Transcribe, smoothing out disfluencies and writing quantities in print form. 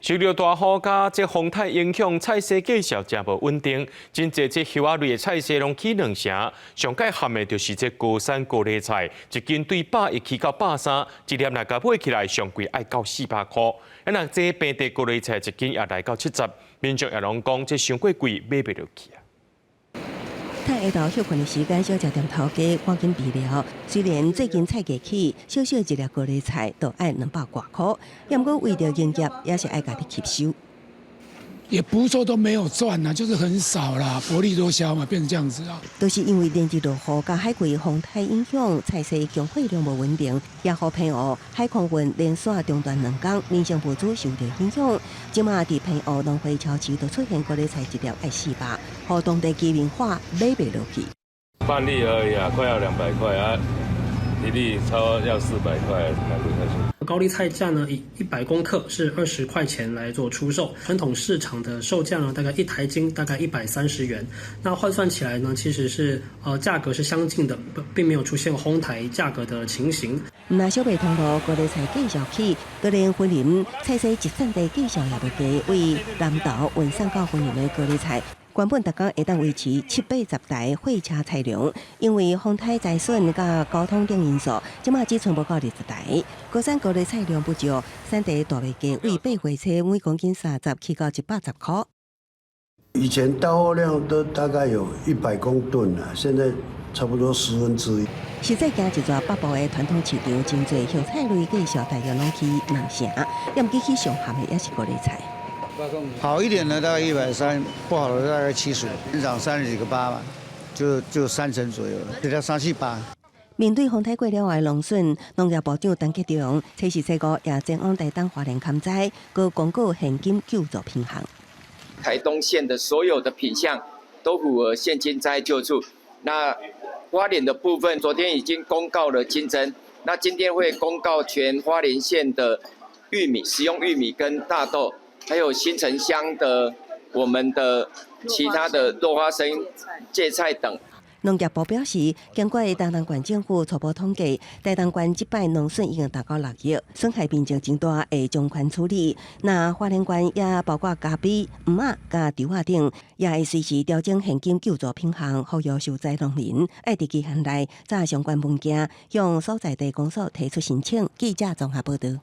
受著大雨佮這風颱影響，菜市價數誠無穩定，真濟這葉仔類的菜市攏起兩成。上蓋譀的就是這高山高麗菜，一斤對110起到130，一粒若共買起來上貴愛到400箍。啊，若這平地高麗菜一斤也來到70，民眾也攏講這傷過貴，買袂落去啊。趁下晝歇睏的時間，小食店頭家趕緊備料。雖然最近菜價起，小小一粒高麗菜都愛200外箍，毋過為著營業，也是愛家己吸收。也不是說都沒有賺啊，就是很少啦，薄利多銷嘛，變成這樣子啊。都是因為連日落雨佮海葵風颱影響，菜市供貨量無穩定，也予澎湖海空運連續中斷2工，民生物資受著影響。這馬佇澎湖農會超市都出現高麗菜一粒愛400，予當地居民話買袂落去。半粒而已啊，快要200塊啊，一粒超要400塊，買不下去。高麗菜價呢，以100公克是20塊錢來做出售，傳統市場的售價呢，大概一台斤大概130元，那換算起來呢，其實是價格是相近的，並沒有出現哄抬價格的情形。毋但小白通路高麗菜繼續起，就連雲林菜市集散地價數也無低，為南投運送到雲林的高麗菜，原本逐工會當維持七八十台貨車載量，因為風颱災損佮交通等因素，這馬只賰無夠20台。高山高麗菜量不足，產地大麥價為八貨車每公斤30起到110箍。以前到貨量都大概有100公噸啦，現在差不多1/10。實際行一逝北部的傳統市場，真濟葉菜類價數大約攏起兩成，毋過起上譀的也是高麗菜。好一點的大概130，不好的大概75，漲30幾個8嘛，就3成左右，比較三四八。面對風颱過了後的農損，農業部長陳吉仲初四初五也前往台東花蓮勘災，閣公告現金救助品項。台東縣的所有的品項都符合現金災救助。那花蓮的部分，昨天已經公告了金針，那今天會公告全花蓮縣的玉米、食用玉米跟大豆。還有新城鄉的我們的其他的落花生、芥菜等。農業部表示，經過台東縣政府初步統計，台東縣這擺農損已經達到6億，損害面積真大，會從寬處理。那花蓮縣也包括咖啡、黃仔佮稻仔等，也會隨時調整現金救助品項，呼籲受災農民愛佇期限內，紮相關文件向所在地公所提出申請。記者綜合報導。